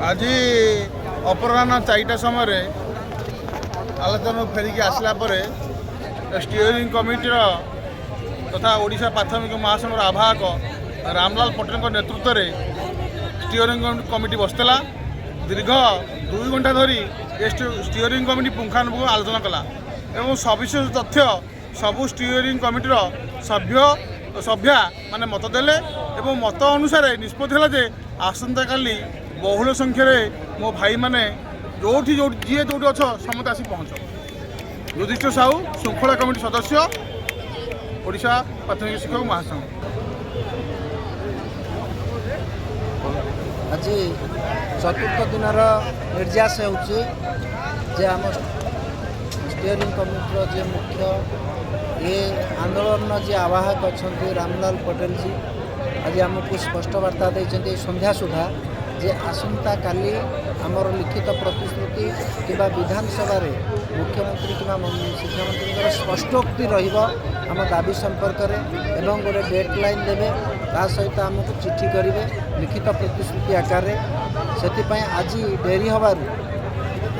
ଆଜି ଅପରାହ୍ନ 4ଟା ସମୟରେ ଆଲୋଚନାରୁ ଫେରିକି ଆସିଲା ପରେ ଷ୍ଟିଅରିଂ କମିଟିର ତଥା ଓଡ଼ିଶା ପ୍ରାଥମିକ ମହାସଂଘର ଆବାହକ ରାମଲାଲ ପଟେଲଙ୍କ ନେତୃତ୍ୱରେ ଷ୍ଟିଅରିଂ କମିଟି ବସିଥିଲା। ଦୀର୍ଘ 2 ଘଣ୍ଟା ଧରି ଏ ଷ୍ଟିଅରିଂ କମିଟି ପୁଙ୍ଖାନୁପୁଙ୍ଖ ଆଲୋଚନା କଲା ଏବଂ ସବିଶେଷ ତଥ୍ୟ ସବୁ ଷ୍ଟିଅରିଂ କମିଟିର ସଭ୍ୟ ସଭ୍ୟା ମାନେ ମତ ଦେଲେ ଏବଂ ମତ ଅନୁସାରେ ନିଷ୍ପତ୍ତି ହେଲା ଯେ ଆସନ୍ତାକାଲି ବହୁଳ ସଂଖ୍ୟାରେ ମୋ ଭାଇମାନେ ଯେଉଁଠି ଯେଉଁଠି ଯିଏ ଯେଉଁଠି ଅଛ, ସମସ୍ତେ ଆସି ପହଞ୍ଚ। ଯୁଧିଷ୍ଠିର ସାହୁ, ଶୃଙ୍ଖଳା କମିଟି ସଦସ୍ୟ, ଓଡ଼ିଶା ପ୍ରାଥମିକ ଶିକ୍ଷକ ମହାସଂଘ। ଆଜି ଚତୁର୍ଥ ଦିନର ନିର୍ଯାସ ହେଉଛି ଯେ ଆମ ଷ୍ଟିଅରିଂ କମିଟିର ଯିଏ ମୁଖ୍ୟ, ଏ ଆନ୍ଦୋଳନର ଯିଏ ଆବାହକ ଅଛନ୍ତି ରାମଲାଲ ପଟେଲଜୀ, ଆଜି ଆମକୁ ସ୍ପଷ୍ଟ ବାର୍ତ୍ତା ଦେଇଛନ୍ତି ଏଇ ସନ୍ଧ୍ୟା ସୁଦ୍ଧା ଯେ ଆସନ୍ତାକାଲି ଆମର ଲିଖିତ ପ୍ରତିଶ୍ରୁତି କିମ୍ବା ବିଧାନସଭାରେ ମୁଖ୍ୟମନ୍ତ୍ରୀ କିମ୍ବା ଶିକ୍ଷାମନ୍ତ୍ରୀଙ୍କର ସ୍ପଷ୍ଟୋକ୍ତି ରହିବ ଆମ ଦାବି ସମ୍ପର୍କରେ ଏବଂ ଗୋଟେ ଡେଟ୍ ଲାଇନ୍ ଦେବେ। ତା ସହିତ ଆମକୁ ଚିଠି କରିବେ ଲିଖିତ ପ୍ରତିଶ୍ରୁତି ଆକାରରେ। ସେଥିପାଇଁ ଆଜି ଡେରି ହେବାରୁ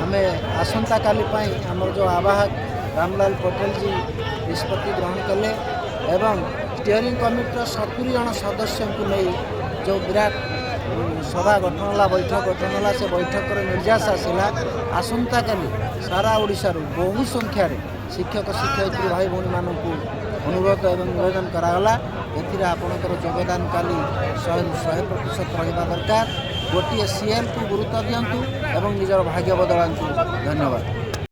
ଆମେ ଆସନ୍ତାକାଲି ପାଇଁ ଆମର ଯେଉଁ ଆବାହକ ରାମଲାଲ ପଟେଲଜୀ ନିଷ୍ପତ୍ତି ଗ୍ରହଣ କଲେ ଏବଂ ଷ୍ଟିଅରିଂ କମିଟିର 70 ଜଣ ସଦସ୍ୟଙ୍କୁ ନେଇ ଯେଉଁ ବିରାଟ ସଭା ଗଠନ ହେଲା, ବୈଠକ ଗଠନ ହେଲା, ସେ ବୈଠକର ନିର୍ଯାସ ଆସିଲା, ଆସନ୍ତାକାଲି ସାରା ଓଡ଼ିଶାରୁ ବହୁ ସଂଖ୍ୟାରେ ଶିକ୍ଷକ ଶିକ୍ଷୟିତ୍ରୀ ଭାଇ ଭଉଣୀମାନଙ୍କୁ ଅନୁରୋଧ ଏବଂ ନିବେଦନ କରାଗଲା। ଏଥିରେ ଆପଣଙ୍କର ଯୋଗଦାନ କାଲି 100ରୁ 100% ରହିବା ଦରକାର। ଗୋଟିଏ ସିଏଲ୍କୁ ଗୁରୁତ୍ୱ ଦିଅନ୍ତୁ ଏବଂ ନିଜର ଭାଗ୍ୟ ବଦଳାନ୍ତୁ। ଧନ୍ୟବାଦ।